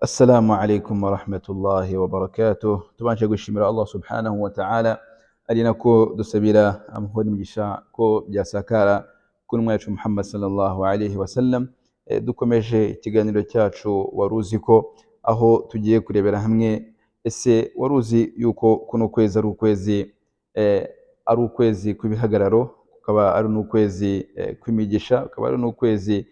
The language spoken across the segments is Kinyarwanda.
السلام عليكم ورحمة الله وبركاته. Tubanje gushimira Allah subhanahu wa ta'ala, ari nako dusabira amahoro n'imigisha ko byasakara ku ntumwa yacu Muhammad sallallahu alayhi wa sallam. Dukomeje ikiganiro cyacu "Wari uzi ko", aho tugiye kurebera hamwe: ese wari uzi yuko kuno kwezi ari ukwezi ari ukwezi kw'ibihagararo, kukaba ari n'ukwezi kw'imigisha, kukaba ari n'ukwezi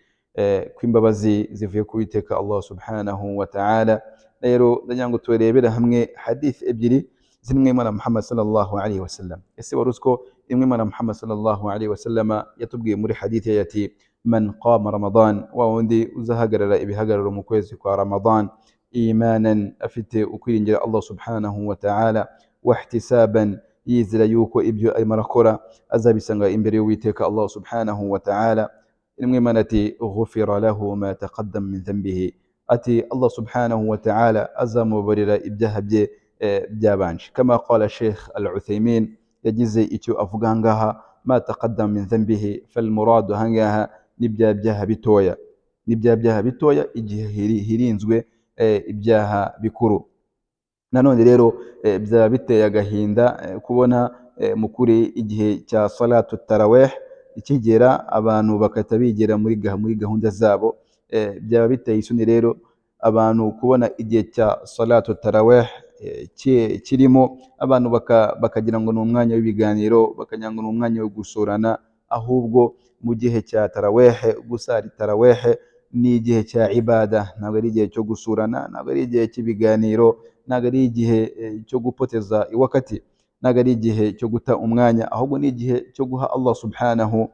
kw'imbabazi zivuye ku Uwiteka Allah subhanahu wa ta'ala? Rero ndagira ngo turebere hamwe hadith ebyiri z'intumwa y'Imana Muhammad sallallahu alayhi wa sallam. Ese wari uzi ko intumwa y'Imana Muhammad sallallahu alayhi wa sallam yatubwiye muri hadith ye ati: "Man qama Ramadan", wa wundi uzahagarara ibihagararo mu kwezi kwa Ramadan, imanan, afite ukwiringira Allah subhanahu wa ta'ala, wahtisaban, yizera yuko ibyo arimo arakora azabisanga imbere y'Uwiteka Allah subhanahu wa ta'ala, intumwa y'Imana ati: "Ghufira lahu ma taqaddam min dhanbihi", ati Allah subhanahu wa ta'ala azamubabarira ibyaha bye byabanje. Kama qala Sheikh Al-Uthaymin, yagize icyo avuga ngaha: ma taqaddam min dhanbihi, falmuradu hangaha ni bya byaha bitoya, ni bya byaha bitoya igihe hirinzwe ibyaha bikuru. Nanone rero byaba biteye agahinda kubona mu kuri igihe cya salatu tarawih ikigera, abantu bagahita bigera muri gahunda zabo. Byaba biteye isoni rero abantu kubona igihe cya salatu tarawih kirimo, abantu bakagira ngo ni umwanya w'ibiganiro, bakagira ngo ni umwanya wo gusurana. Ahubwo mu gihe cya tarawih, gusari tarawih ni igihe cya ibada, ntabwo ari igihe cyo gusurana, ntabwo ari igihe cy'ibiganiro, ntabwo ari igihe cyo gupoteza iwakati, ntabwo ari igihe cyo guta umwanya, ahubwo ni igihe cyo guha Allah subhanahu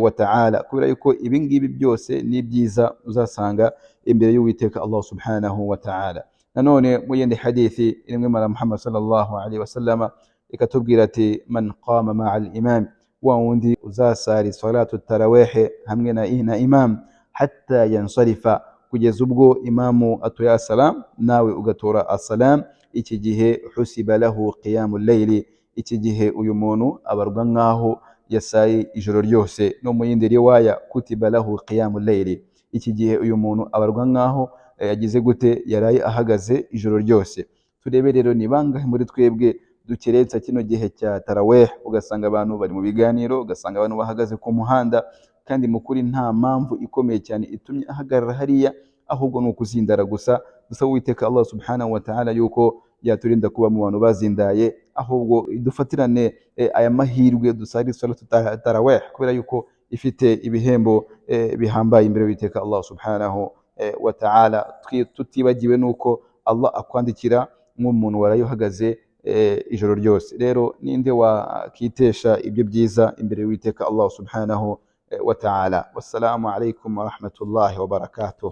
wa ta'ala, kubera yuko ibi ngibi byose ni byiza uzasanga imbere y'Uwiteka Allah subhanahu wa ta'ala. Nanone mu yindi hadithi, intumwa y'Imana Muhammad sallallahu alaihi wasallama ikatubwira ati: "Man qama ma'a al-imam", wa wundi uzasari salatu tarawih hamwe na imam, hatta yansarifa, kugeza ubwo imamu atoye asalam nawe ugatora asalam, iki gihe husiba lahu qiyamu layli, iki gihe uyu muntu abarwa nk'aho yasaye ijoro ryose. No mu yindi riwaya, kutiba lahu qiyamu layli, iki gihe uyu muntu abarwa nk'aho yagize gute? Yaraye ahagaze ijoro ryose. Turebe rero ni bangahe muri twebwe dukerensa kino gihe cya taraweh, ugasanga abantu bari mu biganiro, ugasanga abantu bahagaze ku muhanda, kandi mu kuri nta mpamvu ikomeye cyane itumye ahagarara hariya, ahubwo ni ukuzindara gusa. Dusaba Uwiteka Allah subhanahu wa ta'ala yuko yaturinda kuba mu bantu bazindaye, ahubwo dufatirane aya mahirwe, dusari salatu taraweh, kubera yuko ifite ibihembo bihambaye imbere y'Uwiteka Allah subhanahu wa ta'ala. Tutibagiwe nuko Allah akwandikira nk'umuntu waraye uhagaze ijoro ryose. Rero ninde wakitesha ibyo byiza imbere y'Uwiteka Allah subhanahu wa ta'ala? Wassalamu alaikum wa rahmatullahi wa barakatuh.